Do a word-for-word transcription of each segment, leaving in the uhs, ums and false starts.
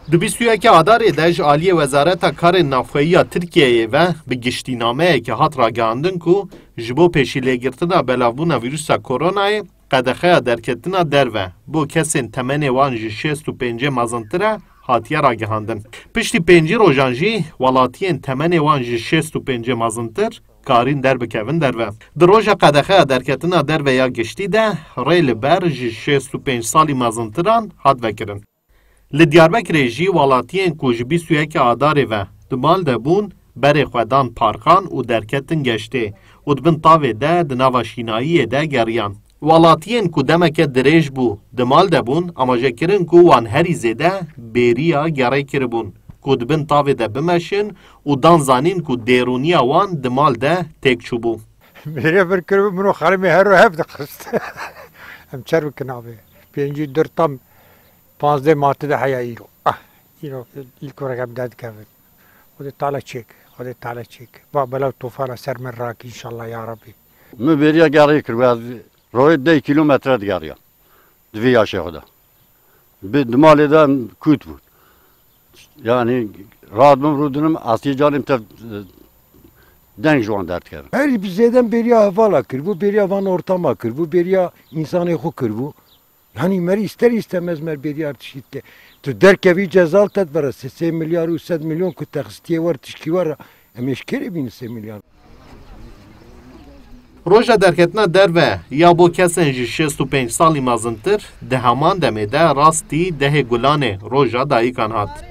Di bîst û yekê Adarê de ji aliyê Wezareta Karên Navxweyî ya Tirkiyeyê ve bi giştînameyekê hat ragihandin ku ji bo pêşîlêgirtina belavbûna vîrusa koronayê qedexeya derketina derve bo kesên temenê wan ji şêst û pêncê mezintir e hatiye ragihandin. Piştî pêncî rojan jî welatiyên temenê wan ji şêst û pêncê mezintir karîn derbikevin derve. Di roja qedexeya derketina derve ya giştî de rê li ber ji şêst û pênc salî mezintiran hat vekirin. Li Diyarbekirê jî welatiyên ku ji bîst û yekê Adarê ve di mal de bûn, berê xwe dan parkan û derketin geştê û di bin tavê de di nava şînayiyê de geriyan. Welatiyên ku demeke dirêj bû di mal de bûn, amaje kirin ku wan herî zêde bêriya gerê kiribûn ku di bin tavê de bimeşin û dan zanîn ku dêrûniya wan di mal de têk çûbû. Bêriya vir kiribû, min û xanimê her ro hev dixist. Em çer bikin avê. Pêncî û dû tam Panzdeh Martê de heya îro. Ah, îro îlk orek em derdikevin. Xwedê Teala çêk, Xwedê Teala çêk. Va bela û tofana ser min rak, înşallah ya Rabbî. Min bêriya gerê kir, ez royê deh kîlometre digeriya. Di vê yaşê xwe de. Bi, di malê de em kût bûn. Yani, rahat bim rûdinim, asiyê canê min tev, e, deng ji wan derdikevin. Herî bi zêde em bêriya hevala kiribû, bêriya van ortama kiribû, bêriya însanê xwe kiribû. Yanî mer îster îstemez mer bêriyar tiştî dike. Tu derkevî cezal te divere sê milyar û sed milyon ku te xistiye wer tişkî wer, em ê ji kê re bînin sê milyar? Roja derketina derve ya bo kesên ji şêst û pênc salî mezintir di heman demê de rastî dehê Gulanê roja dayikan hat.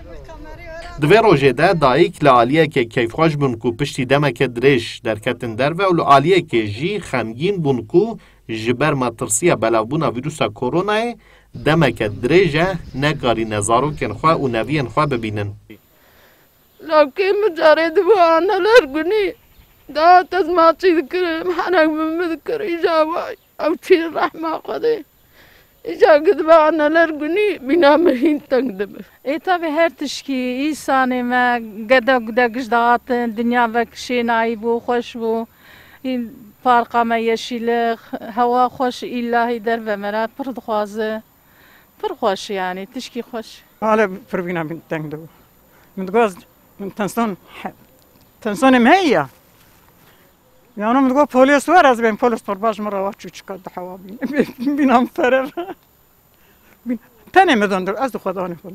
Di vê rojê de dayik li aliyekê keyfxweş bûn ku piştî demeke dirêj derketin derve û li aliyekê jî xemgîn bûn ku ji ber metirsiya belavbûna vîrusa koronayê demeke dirêj e nekarîne zarokên xwe û neviyên xwe bibînin. Lawkê min carê dibû aneler gunî. Dihate ez maçî dikirim, herek min min dikir, îja way. Ew çî rehma Xwedê. Îja gidibe aneler gunî, bîna min hîn teng dibe. Ê, tabi her tişkî, îsanê me, gede gude giş dihatin, dinya vek şênayî bû, xweş bû. Hîn parka me yeşîlix, hewa xweş, îlahî derve me re pir dixwaze. Pir xweş yani, tişkî xweş. Hala pir bîna min teng dibû. Min digot, min tenson, he-, tensonê min heye ya. Yani min digot, polis wer ez bên, polis torba ji min re wa çû çika di hewa bîne. Bîna min pere. Bîn-, tenê min dondir, ez di xwe danê xwe.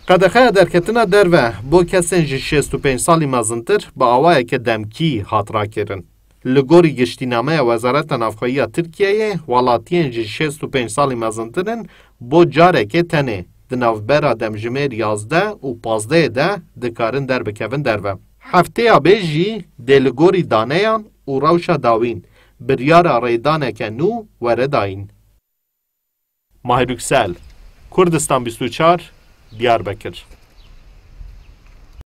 Qedexeya derketina derve bo kesên ji şêst û pênc salî mezintir bi awayeke demkî hat rakirin. Li gorî giştînameya Wezareta Navxweyî ya Tirkiyeyê, welatiyên ji şêst û pênc salî mezintir in bo carekê tenê di navbera demjimêr yazdeh û pazdehê de dikarin derbikevin derve. Hefteya bê jî dê li gorî daneyan û rewşa dawîn biryara rêdaneke nû were dayîn. Mahir Yüksel, Kurdistan bîst û çar, Diyarbekir.